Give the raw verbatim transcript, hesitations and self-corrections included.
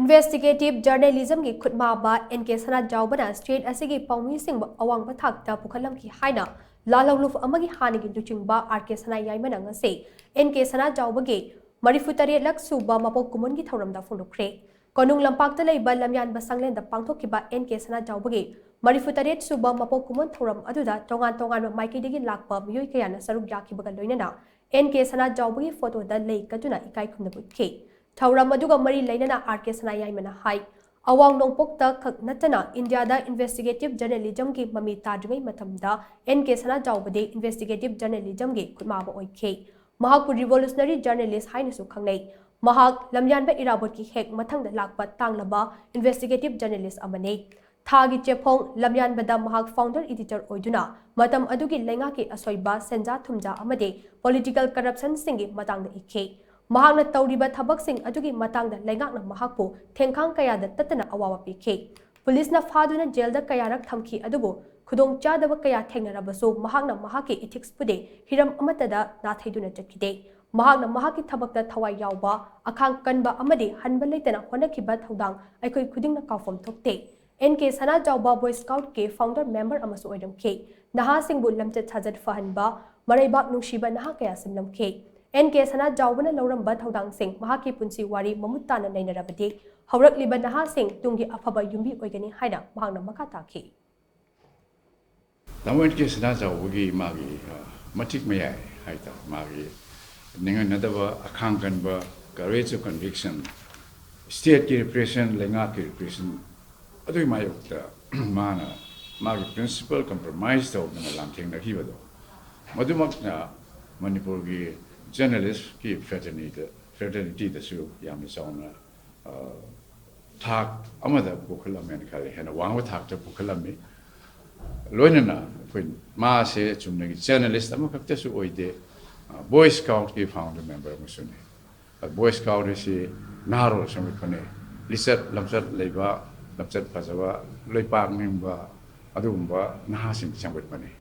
Investigative journalismꯒꯤ ꯈꯨꯠꯃꯥꯕ N K ꯁꯅꯥꯖꯥꯎꯕꯅ state ꯑꯁꯤꯒꯤ ꯄꯥꯎꯃꯤꯁꯤꯡꯕꯨ ꯑꯋꯥꯡꯕ ꯊꯥꯛꯇ ꯄꯨꯈꯠꯂꯝꯈꯤ ꯍꯥꯏꯅ ꯂꯥꯜꯍꯧꯂꯨꯞ ꯑꯃꯒꯤ ꯍꯥꯟꯅꯒꯤ ꯂꯨꯆꯤꯡꯕ R K ꯁꯅꯥꯌꯥꯏꯃꯅ ꯉꯁꯤ N K ꯁꯅꯥꯖꯥꯎꯕꯒꯤ ꯃꯔꯤꯐꯨ ꯇꯔꯦꯠꯂꯛ ꯁꯨꯕ ꯃꯄꯣꯛ ꯀꯨꯝꯑꯣꯟꯒꯤ ꯊꯧꯔꯝꯗ ꯐꯣꯡꯗꯣꯛꯈ꯭ꯔꯦ꯫ ꯀꯣꯅꯨꯡ ꯂꯝꯄꯥꯛꯇ ꯂꯩꯕ ꯂꯝꯌꯥꯟꯕ ꯁꯪꯂꯦꯟꯗ ꯄꯥꯡꯊꯣꯛꯈꯤꯕ N K ꯁꯅꯥꯖꯥꯎꯕꯒꯤ ꯃꯔꯤꯐꯨ ꯇꯔꯦꯠ ꯁꯨꯕ ꯃꯄꯣꯛ ꯀꯨꯝꯑꯣꯟ ꯊꯧꯔꯝ ꯑꯗꯨꯗ ꯇꯣꯉꯥꯟ ꯇꯣꯉꯥꯟꯕ ꯃꯥꯏꯀꯩꯗꯒꯤ ꯂꯥꯛꯄ ꯃꯤꯑꯣꯏ ꯀꯌꯥꯅ ꯁꯔꯨꯛ ꯌꯥꯈꯤꯕꯒ ꯂꯣꯏꯅꯅ N K ꯁꯅꯥꯖꯥꯎꯕꯒꯤ photoꯗ ꯂꯩ ꯀꯠꯇꯨꯅ ꯏꯀꯥꯏ ꯈꯨꯝꯅꯕ ꯎꯠꯈꯤ꯫ ꯊꯧꯔꯝ ꯑꯗꯨꯒ ꯃꯔꯤ ꯂꯩꯅꯅ R K ꯁꯅꯥꯌꯥꯏꯃꯅ ꯍꯥꯏ, ꯑꯋꯥꯡ ꯅꯣꯡꯄꯣꯛꯇ ꯈꯛ ꯅꯠꯇꯅ ꯏꯟꯗꯤꯌꯥꯗ investigative journalismꯒꯤ ꯃꯃꯤ ꯇꯥꯗ꯭ꯔꯤꯉꯩ ꯃꯇꯝꯗ N K ꯁꯅꯥꯖꯥꯎꯕꯗꯤ investigative journalismꯒꯤ ꯈꯨꯠꯃꯥꯕ ꯑꯣꯏꯈꯤ꯫ ꯃꯍꯥꯛꯄꯨ revolutionary journalist ꯍꯥꯏꯅꯁꯨ ꯈꯪꯅꯩ꯫ ꯃꯍꯥꯛ ꯂꯝꯌꯥꯟꯕ ꯏꯔꯥꯕꯣꯠꯀꯤ ꯍꯦꯛ ꯃꯊꯪꯗ ꯂꯥꯛꯄ ꯇꯥꯡꯂꯕ investigative journalist ꯑꯃꯅꯤ꯫ ꯊꯥꯒꯤ ꯆꯦꯐꯣꯡ ꯂꯝꯌꯥꯟꯕꯗ ꯃꯍꯥꯛ founder editor ꯑꯣꯏꯗꯨꯅ ꯃꯇꯝ ꯑꯗꯨꯒꯤ ꯂꯩꯉꯥꯛꯀꯤ ꯑꯁꯣꯏꯕ, ꯁꯦꯟꯖꯥ ꯊꯨꯝꯖꯥ ꯑꯃꯗꯤ political corruptionꯁꯤꯡꯒꯤ ꯃꯇꯥꯡꯗ ꯏꯈꯤ꯫ ꯃꯍꯥꯛꯅ ꯇꯧꯔꯤꯕ ꯊꯕꯛꯁꯤꯡ ꯑꯗꯨꯒꯤ ꯃꯇꯥꯡꯗ ꯂꯩꯉꯥꯛꯅ ꯃꯍꯥꯛꯄꯨ ꯊꯦꯡꯈꯥꯡ ꯀꯌꯥꯗ ꯇꯠꯇꯅ ꯑꯋꯥꯕ ꯄꯤꯈꯤ꯫ ꯄꯨꯂꯤꯁꯅ ꯐꯥꯗꯨꯅ ꯖꯦꯜꯗ ꯀꯌꯥꯔꯛ ꯊꯝꯈꯤ, ꯑꯗꯨꯕꯨ ꯈꯨꯗꯣꯡꯆꯥꯗꯕ ꯀꯌꯥ ꯊꯦꯡꯅꯔꯕꯁꯨ ꯃꯍꯥꯛꯅ ꯃꯍꯥꯛꯀꯤ ethicsꯄꯨꯗꯤ ꯍꯤꯔꯝ ꯑꯃꯠꯇꯗ ꯅꯥꯊꯩꯗꯨꯅ ꯆꯠꯈꯤꯗꯦ꯫ ꯃꯍꯥꯛꯅ ꯃꯍꯥꯛꯀꯤ ꯊꯕꯛꯇ ꯊꯋꯥꯏ ꯌꯥꯎꯕ, ꯑꯈꯥꯡ ꯀꯟꯕ ꯑꯃꯗꯤ ꯍꯟꯕ ꯂꯩꯇꯅ ꯍꯣꯠꯅꯈꯤꯕ ꯊꯧꯗꯥꯡ ꯑꯩꯈꯣꯏ ꯈꯨꯗꯤꯡꯅ ꯀꯥꯎꯐꯝ ꯊꯣꯛꯇꯦ꯫ N K ꯁꯅꯥꯖꯥꯎꯕ Boy Scoutꯀꯤ founder member ꯑꯃꯁꯨ ꯑꯣꯏꯔꯝꯈꯤ꯫ ꯅꯍꯥꯁꯤꯡꯕꯨ ꯂꯝꯆꯠ ꯁꯥꯖꯠ ꯐꯍꯟꯕ, ꯃꯔꯩꯕꯥꯛ ꯅꯨꯡꯁꯤꯕ ꯅꯍꯥ ꯀꯌꯥ ꯁꯦꯝꯂꯝꯈꯤ꯫ N K ꯁꯅꯥꯖꯥꯎꯕꯅ ꯂꯧꯔꯝꯕ ꯊꯧꯗꯥꯡꯁꯤꯡ, ꯃꯍꯥꯛꯀꯤ ꯄꯨꯟꯁꯤ ꯋꯥꯔꯤ ꯃꯃꯨꯠ ꯇꯥꯅ ꯅꯩꯅꯔꯕꯗꯤ ꯍꯧꯔꯛꯂꯤꯕ ꯅꯍꯥꯁꯤꯡ ꯇꯨꯡꯒꯤ ꯑꯐꯕ ꯌꯨꯝꯕꯤ ꯑꯣꯏꯒꯅꯤ ꯍꯥꯏꯅ ꯃꯍꯥꯛꯅ ꯃꯈꯥ ꯇꯥꯈꯤ꯫ ꯇꯥꯃꯣ N K ꯁꯅꯥꯖꯥꯎꯕꯒꯤ ꯃꯥꯒꯤ, ꯑ, ꯃꯇꯤꯛ ꯃꯌꯥꯏ ꯍꯥꯏꯇꯥꯔꯦ, ꯃꯥꯒꯤ ꯅꯤꯡꯍꯟꯅꯗꯕ, ꯑꯈꯥꯡ ꯀꯟꯕ, courage of conviction, stateꯀꯤ repression, ꯂꯩꯉꯥꯛꯀꯤ repression, ꯑꯗꯨꯒꯤ ꯃꯥꯌꯣꯛꯇ ꯃꯥꯅ ꯃꯥꯒꯤ principle compromise ꯇꯧꯗꯅ ꯂꯥꯟꯊꯦꯡꯅꯈꯤꯕꯗꯣ, ꯃꯗꯨꯃꯛꯅ ꯃꯅꯤꯄꯨꯔꯒꯤ journalistꯀꯤ fraternityꯗ, fraternityꯗꯁꯨ ꯌꯥꯝꯅ ꯆꯥꯎꯅ, ꯑ, ꯊꯥꯛ ꯑꯃꯗ ꯄꯨꯈꯠꯂꯝꯃꯦꯅ ꯈꯜꯂꯤ, ꯍꯦꯟꯅ ꯋꯥꯡꯕ ꯊꯥꯛꯇ ꯄꯨꯈꯠꯂꯝꯃꯤ꯫ ꯂꯣꯏꯅꯅ ꯑꯩꯈꯣꯏ ꯃꯥꯁꯦ ꯆꯨꯝꯅꯒꯤ journalist ꯑꯃꯈꯛꯇꯁꯨ ꯑꯣꯏꯗꯦ, ꯑ, Boy Scoutꯀꯤ founder member ꯑꯃꯁꯨꯅꯤ꯫ ꯑ, Boy Scout ꯑꯁꯤ ꯅꯍꯥꯔꯣꯜ ꯁꯦꯝꯒꯠꯄꯅꯤ, ꯂꯤꯆꯠ ꯂꯝꯆꯠ ꯂꯩꯕ, ꯂꯝꯆꯠ ꯐꯖꯕ, ꯂꯩꯄꯥꯛ ꯅꯤꯡꯕ, ꯑꯗꯨꯒꯨꯝꯕ ꯅꯍꯥꯁꯤꯡ ꯁꯦꯝꯒꯠꯄꯅꯤ꯫